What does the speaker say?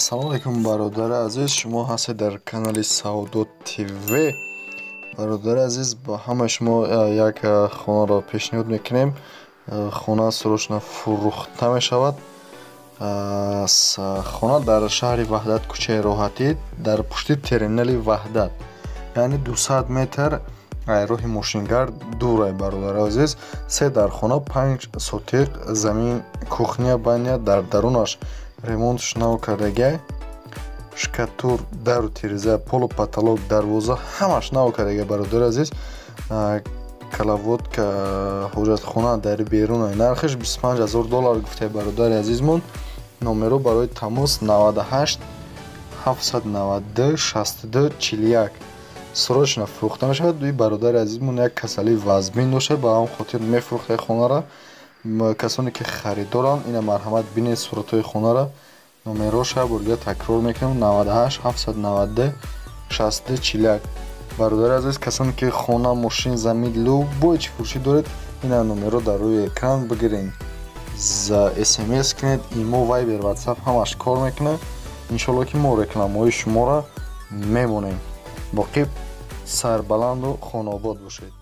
Ассалому алайкум, бародари азиз. Шумо ҳастед дар канали Савдо ТВ. Бародари азиз, ба ҳамаи шумо як хонаро пешниҳод мекунем. Хона срочно фурӯхта мешавад. Хона дар шаҳри Ваҳдат, кӯчаи Роҳатӣ, дар пушти терминали Ваҳдат, яъне 200 метр роҳи мошингард дурай. Бародари азиз, се дархона, 5 сотиқ замин, кухня, баня, дар дарунаш ремонтш нав кардагиай, штукатур, дару тиреза, полу, потолок, дарвоза ҳамаш нав кардагиай. Бародари азиз, кладовка, ҳоҷатхона дар берунай. Нархаш 25 000 доллар гуфтаи бародари азизмон. Номеро барои тамос 98 792 62 41. Срочно фурӯхта мешавад. И бародари азизмон як касалии вазмин дошта, ба ҳамон хотир мефурӯхтаи хонаро. Касоне ки харидоранд, ина марҳамат, бинед суратҳои хонаро. Номероша бордига такрор мекунем: 98 792 62 41. Бародари азиз, касоне ки хона, мошин, замин, любой чи фурӯшӣ доред, ина номеро дар рӯи экран бигиред, СМС кунед. Имо, Вайбер, Ватсап ҳамаш кор мекунад. Иншоалло, ки мо рекламаҳои шуморо мемонем. Боқӣ сарбаланду хонаобод бошед.